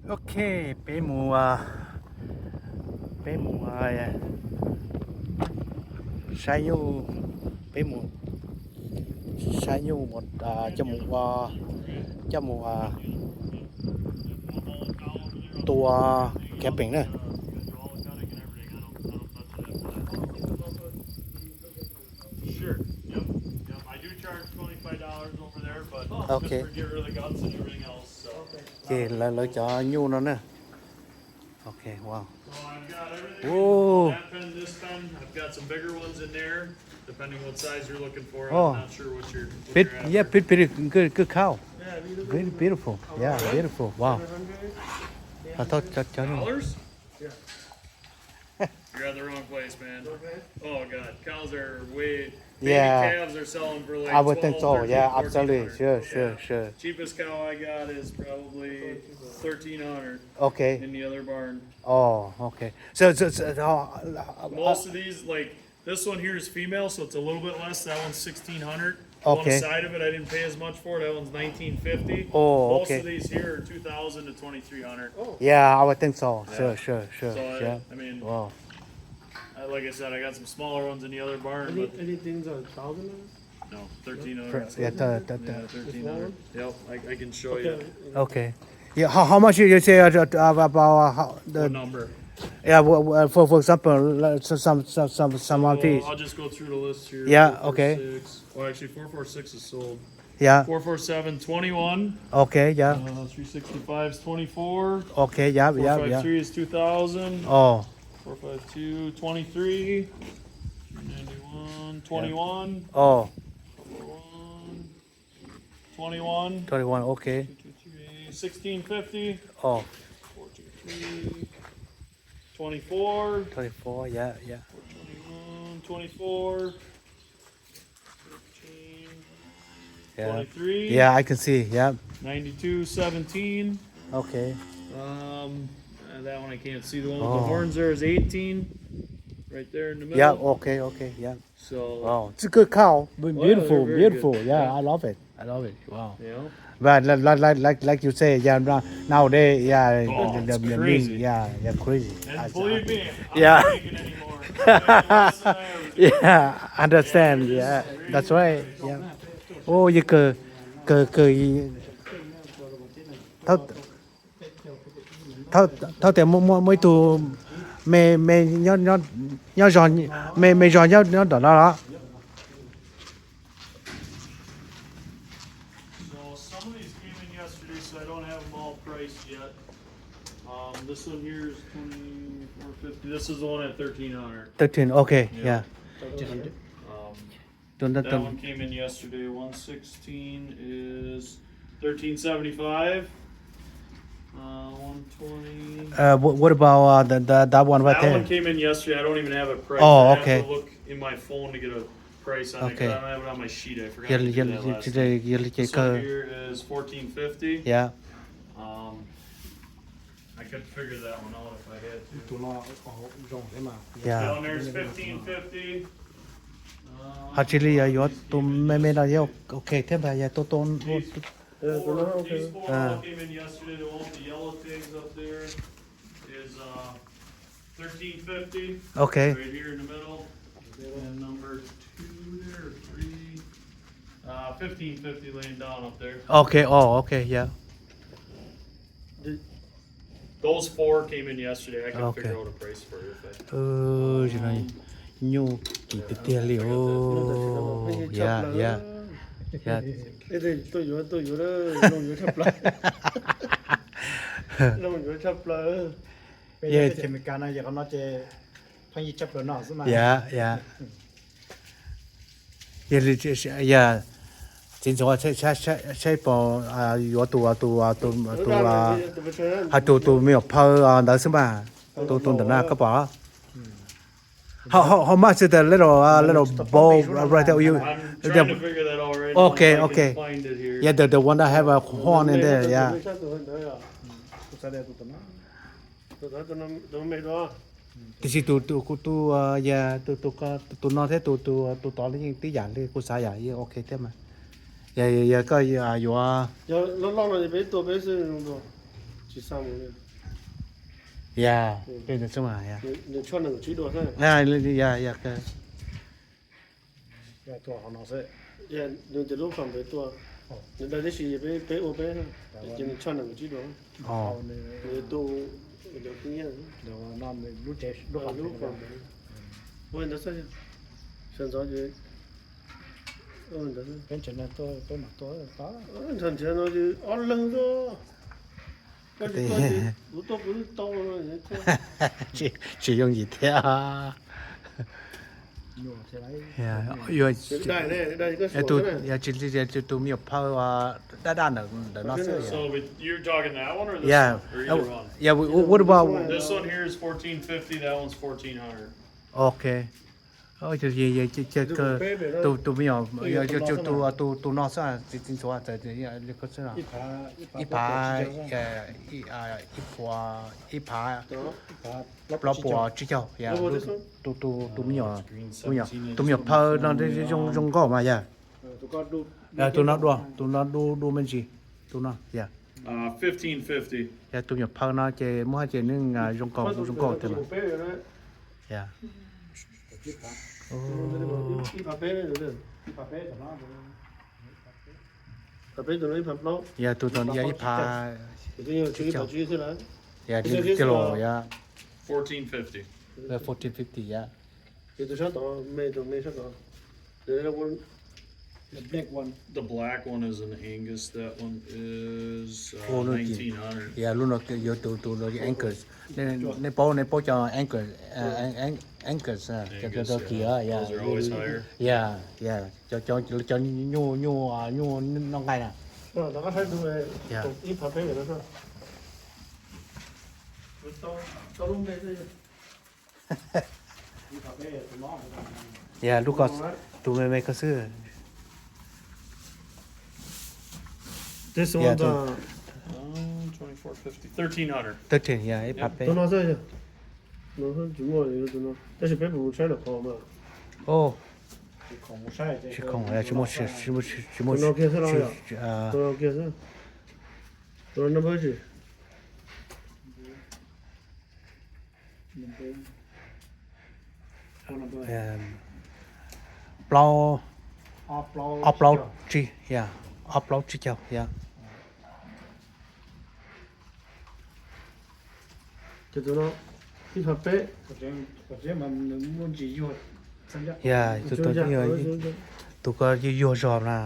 Ok, peb mus, ah, peb mus, ah, saib nyuj, peb mus saib nyuj mus, ah, coj mus ua, coj mus, ah, tua camping na. Sure. Yep. Yep. I do charge twenty-five dollars over there, but just for get rid of the guts and everything else. So. Ces lawv, lawv cov nyuj no na. Ok, wow. So I've got everything in that pen, this pen. I've got some bigger ones in there, depending what size you're looking for. I'm not sure what you're, what you're after. Yeah, pretty, pretty good, good cow. Yeah, very beautiful. Yeah, beautiful. Wow. Dollars? You're at the wrong place, man. Oh God, cows are way. Baby calves are selling for like twelve, thirteen, fourteen hundred. Yeah, absolutely. Sure, sure, sure. Cheapest cow I got is probably thirteen hundred. Okay. In the other barn. Oh, okay. So, so, so, uh, most of these, like, this one here is female, so it's a little bit less. That one's sixteen hundred. Okay. On the side of it, I didn't pay as much for it. That one's nineteen fifty. Oh, okay. Most of these here are two thousand to twenty-three hundred. Yeah, I would think so. Sure, sure, sure. So, I, I mean, wow. I, like I said, I got some smaller ones in the other barn, but anything a thousand? No, thirteen hundred. Yeah, thirteen hundred. Yep, I, I can show you. Okay. Yeah, how, how much you say, uh, uh, about, uh, how, the, what number? Yeah, wha- wha- for, for example, like, so- some, some, some, some of these. I'll just go through the list here. Yeah, okay. Four four six. Well, actually, four four six is sold. Yeah. Four four seven, twenty-one. Okay, yeah. Uh, three sixty-five is twenty-four. Okay, yeah, yeah, yeah. Four five three is two thousand. Oh. Four five two, twenty-three. Three ninety-one, twenty-one. Oh. Four one. Twenty-one. Twenty-one, okay. Two two three, sixteen fifty. Oh. Four two three. Twenty-four. Twenty-four, yeah, yeah. Four twenty-one, twenty-four. Thirteen. Yeah. Twenty-three. Yeah, I can see, yeah. Ninety-two seventeen. Okay. Um, uh, that one I can't see. The one with the horns there is eighteen. Right there in the middle. Yeah, okay, okay, yeah. So, wow, it's a good cow. Beautiful, beautiful. Yeah, I love it. I love it. Wow. Yeah. But like, like, like, like, like you say, yeah, no- nowadays, yeah, the, the, the meat, yeah, yeah, crazy. And believe me, I'm not making any more. Yeah, understand. Yeah, that's right. Yeah. Oh, you could, could, could, thawj, thawj tias muaj, muaj, muaj ib tug me, me nyob, nyob, nyob zog, me, me zog nyob, nyob ntawm no los? So some of these came in yesterday, so I don't have them all priced yet. Um, this one here is twenty-four fifty. This is the one at thirteen hundred. Thirteen, okay, yeah. Um, that one came in yesterday. One sixteen is thirteen seventy-five. Uh, one twenty. Uh, what, what about, uh, the, the, that one right there? That one came in yesterday. I don't even have it priced. Oh, okay. I have to look in my phone to get a price on it 'cause I don't have it on my sheet. I forgot to do that last time. This one here is fourteen fifty. Yeah. Um, I could figure that one out if I had to. Tus no zoo thiab mas. Yeah. Down there's fifteen fifty. Um, ho tsis li yuav tus me me no yeej ok thiab mas, yog tus tus. These four, these four all came in yesterday. The one with the yellow tags up there is, uh, thirteen fifty. Okay. Right here in the middle. And number two there, or three, uh, fifteen fifty laying down up there. Okay, oh, okay, yeah. Those four came in yesterday. I can figure out a price for you if I. Ub, nyuj kim tiag tiag li os. Yeah, yeah. Tuaj yuav, tuaj yuav, zoo yuav tshaj plaws. Zoo yuav tshaj plaws. Peb yog teb chaws Amelikas no yog qhov no ces pheej yig tshaj plaws no xwb mas. Yeah, yeah. Yog li, yog txiv ntxawm saib, saib, saib pom yuav tus, tus, tus, tus, hais tus, tus me nyuam phawj ntawd xwb mas. Tus, tus ntawm no koj pom. How, how, how much is the little, uh, little bowl right there? You, I'm trying to figure that out right now. Okay, okay. If I can find it here. Yeah, the, the one that have a horn in there, yeah. Tiam sis tus, tus, tus, yog tus, tus, tus no thiab tus, tus, tus tod yeej tib yam li, kuv xav yam yeej ok thiab mas. Yog, yog, yog koj yuav. Yog loj loj no ces peb tua peb xwb. Tsis xa mus li. Ya, peb ntawd xwb mas ya. Nws, nws tshuaj nees nkaum tsib dua xwb. Ya, ya, ya, ok. Ya, tus hauv no xwb. Ya, nws tias lub fam pem tua. Nws dag tib si peb, peb ua peb, ces nws tshuaj nees nkaum tsib dua. Nws tu, nws cov kinh nghiệm. Lub tsev, lub fam pem. Ua ntawd xwb. Sawv ntxov ces ua ntawd xwb. Peb ntshe no tuaj, peb mam tuaj tau. Ntshe no ces ob leeg xwb. Tsis yooj yim thiab. Tus me nyuam phawj daj daj ntawm no xwb. Yeah, what about? This one here is fourteen fifty, that one's fourteen hundred. Ok. Tus me nyuam, tus no xwb, txiv ntxhuav txawm li ko xwb no. Ib phav ib puas, ib phav plaub puas tsib caug, tus, tus me nyuam, tus me nyuam phawj no zoo nkauj mas yog. Tus no dua, tus no du, du me ntsis, tus no yog. Yog tus me nyuam phawj no ces muab hais tias nws zoo nkauj, zoo nkauj tiag mas. Yog tus no yog ib phav tsib caug. Yog li tiag los yog fourteen fifty yog. The black one is an Angus, that one is nineteen hundred. Yog lub no yog tus, tus no yog Angus. Nej paub, nej paub cov Angus, Angus, cov, cov kis, yog, yog, cov, cov nyuj, nyuj, nyuj noj nqaij na. Yog lub ko, tus me me ko xwb. Thirteen, yog ib phav peb. Tsis khoom, tsis muaj, tsis muaj. Plaub, ob plaub tsib, yog ob plaub tsib caug yog. Yog tus ko yuag zog na.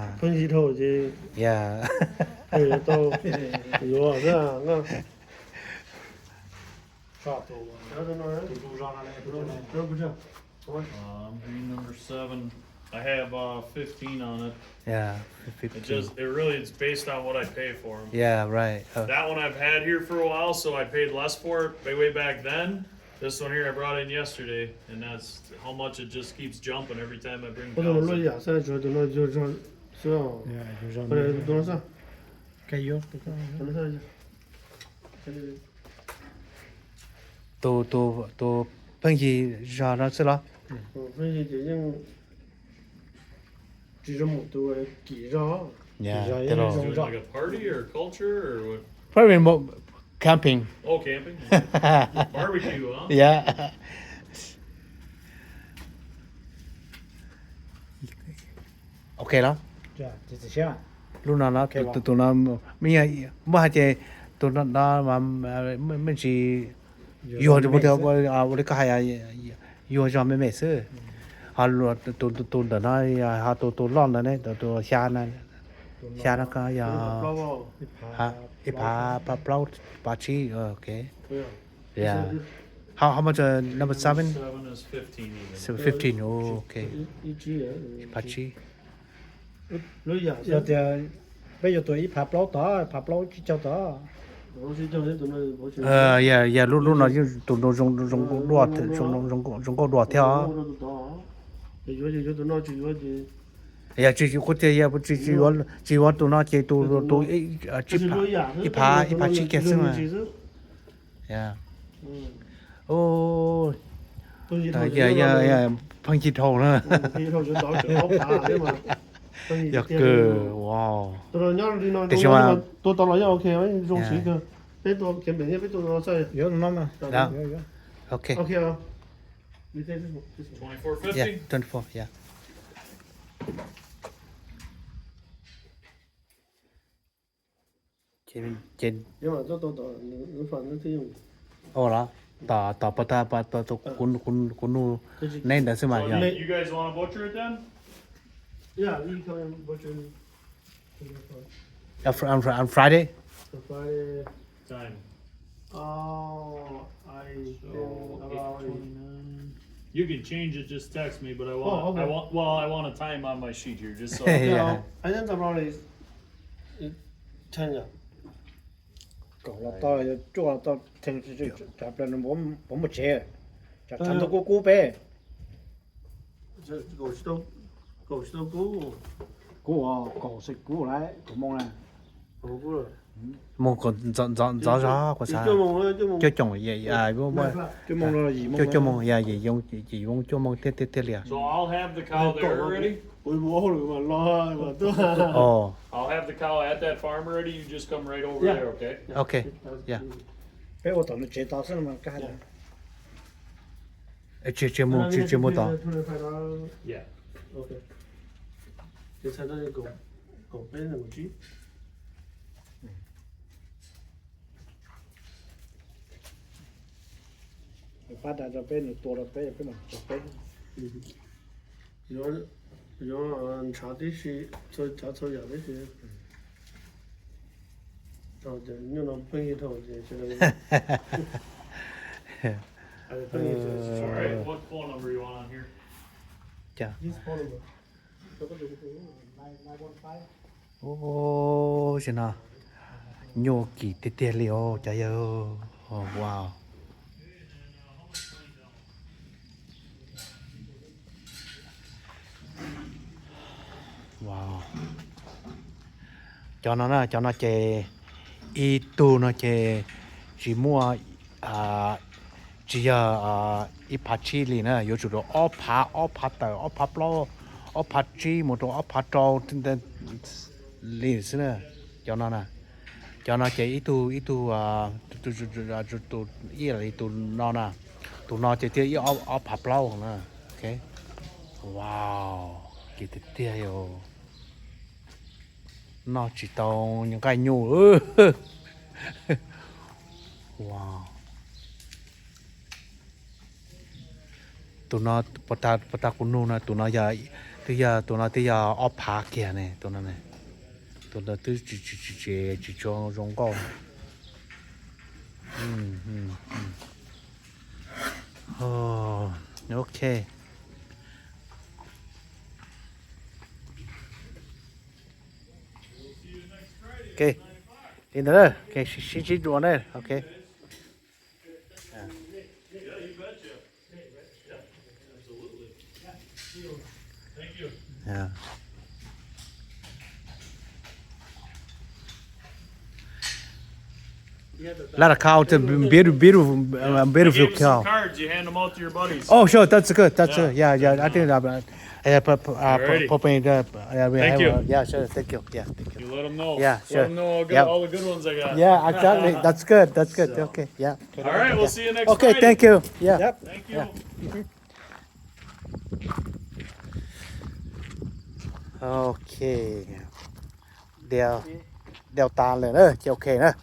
Yog. Um, green number seven. I have uh, fifteen on it. Yeah, it fifteen. Just, it really, it's based on what I pay for them. Yeah, right. Uh, that one I've had here for a while, so I paid less for it way, way back then. This one here I brought in yesterday, and that's how much it just keeps jumping every time I bring cows in. Tus no yuag zog xwb. Tus, tus, tus pheej yig zog no xwb los? Pheej yig ces yeej tsis zoo mus tus kim zog. Doing like a party or culture or what? Probably mo- camping. Oh, camping. Barbecue, huh? Yeah. Ok los? Lub no no, tus no, muaj hais tias tus no no me ntsis yuag, ua li koj hais, yuag zog me me xwb. Ho tus, tus ntawm no, ho tus, tus loj ntawd ne, tus xya no, xya no ko yog ib phav, phav plaub, phav tsib, ok. Yeah. How, how much, uh, number seven? Seven is fifteen even. Seven, fifteen, oh, ok. Ib phav tsib. Yog tias peb yuav tus ib phav plaub tod, phav plaub tsib caug tod. Yog, yog lub, lub no yeej tus zoo, zoo nkauj dua, zoo nkauj dua thiab os. Yog tsis yuav kuv tias yog tsis, tsis yuav tus no ces tus, tus ib phav, ib phav tsib kiag xwb mas. Pheej yig dhau na. Yog kawg, wow. Tiam sis mas, tua tau los yeej ok, zoo siv kawg. Peb tua, peb tua no xwb. Yuav no mas. Yuav, yuav. Ok. Ok. Twenty-four fifty. Yeah, twenty-four, yeah. Ces, ces, ua los tom, tom, tom, tom, kuv, kuv nug neb ntawd xwb mas. You guys want to butcher it then? Yeah, we can butcher it. On, on, on Friday? On Friday. Time. Oh, I think about it. You can change it, just text me, but I want, I want, well, I want a time on my sheet here, just so. Yeah. I think about it. Ten. Kaum los tau, cuaj los tau, tsam plaws puas muaj tsev, tsam ntug kub kub peb. Kub, kaum xeem kub lawm, kaum moos na. Moos ntxov zog kuv xav. Cuaj coom, cuaj moos, yim moos, yim moos cuaj moos thiaj, thiaj, thiaj li. I'll have the cow at that farm already. You just come right over there, okay? Ok. Yeah. Peb ua tom nws tsev tau xwb mas kaj. Tsis, tsis mus, tsis, tsis mus tod. Yeah. Ok. Nws pab da rau peb, nws tua rau peb, peb mam rau peb. Yuav, yuav ntshav tib si, txhua, ntshav txhua yam tib si. Thaum ces nyuj no pheej dhau ces sawv daws. All right, what phone number you want on here? This phone number. Ub, zaum no nyuaj kim tiag tiag li os cov yawg. Wow. Wow. Cov no na, cov no ces ib tug no ces tsis muaj, tsis yog ib phav tsib li na, yuav tsum rau ob phav, ob phav tawm, ob phav plaub, ob phav tsib mus rau ob phav rau li xwb na. Cov no na, cov no ces ib tug, ib tug, tus ib li tus no na, tus no ces thiaj ib ob phav plaub na. Ok. Wow, kim tiag tiag yog. Noj tsis tau nqaij nyuj. Wow. Tus no, puas tag kuv nug no, tus no yog, twb yog, tus no twb yog ob phav kiag ne, tus no ne. Tus no twb tsis, tsis, tsis, tsis tshua zoo nkauj. Ok. Ok, li ntawd, ok, sib ntsib dua na, ok. Lot of cow, it's a beautiful, beautiful, uh, beautiful cow. Cards, you hand them out to your buddies. Oh, sure, that's good, that's good. Yeah, yeah, I think that. Yeah, but, uh, Alrighty. Pop in the, yeah, we Thank have you. A, yeah, sure, thank you. Yeah, thank you. You let them know. Yeah, sure. Let them know all, good, yep, all the good ones I got. Yeah, exactly. That's good. That's good. So. Okay, yeah. All right, we'll see you next Friday. Okay, thank you. Yeah. Yep. Thank you. Yeah. Ok. Đeo, đeo tas lawm na, ces ok na.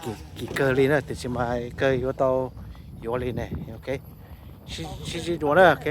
Kim, kim kawg li na, tiam sis mas kawg yuav tau yuav li ne, ok. Sib, sib ntsib dua na, ok.